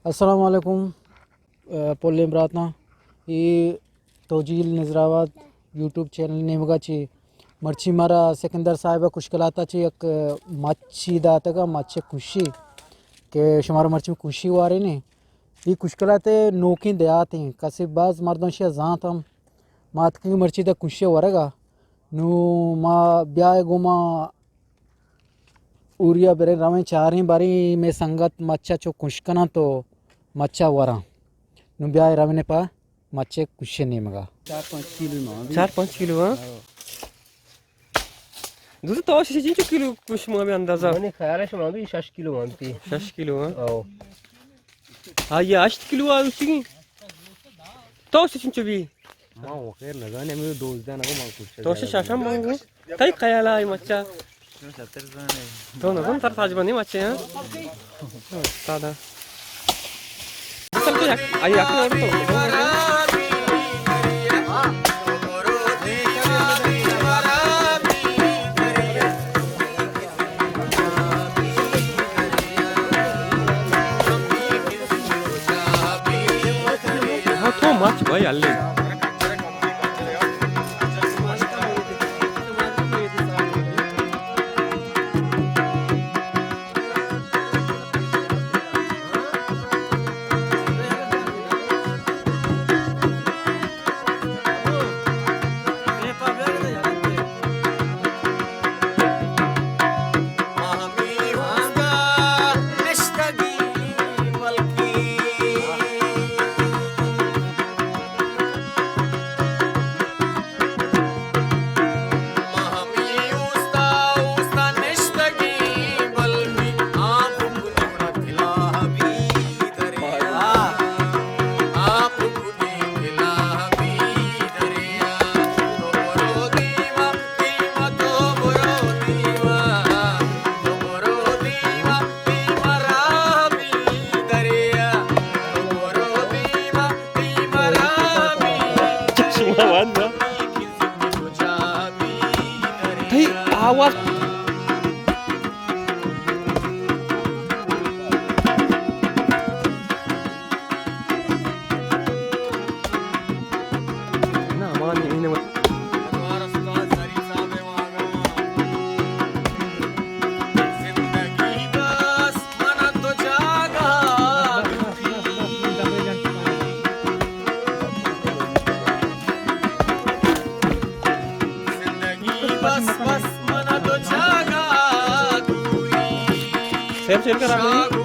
السلام علیکم، اے، پلیں براتاں، اے توجیل نظرآباد یوٹیوب چینل نیمگا چی مرچی مارا سکندر صاحب کشکلاتا چی یک مچی داتگا، مچ کشی کہ شمارا مرچی کشی وارے نے۔ اے کشکلات نوکیں دیاتیں، کسی باز مردم شی زانت ہم، ما اتکگیں مرچی دا کشی ورگا۔ نو ما بیائے گوما اوریا بریں رویں چاریں باریں مئے سنگت مچا چو کش کناں تو مچا وراں۔ نو بیائے رویں پا مچے کشے نیمگا۔ چار پانچ کلو مان بی۔ چار پانچ کلو، ہاں؟ ہاں۔ دوست تو شش انچو کلو کش مان بی اندازہ؟ منی خیال شما بی شش کلو مان بی۔ شش کلو، ہاں؟ او۔ ہاں، یہ ہشت کلو آ اسی۔ تو شش انچو بی؟ ما و خیر نزانیں، ہمیں دوزدہ نگو ما کچھ تو زیادہ شش آشم مانگو۔ تئی خیال آئی مچا؟ تو نزان تر تاج بندی مچے، ہاں؟ استادا۔ اصل تو یک، آئی یک اور تو۔ ہاں، تو مچ بھائی، اللہ۔ تئی آواز۔ سیل سیل کرا گئی۔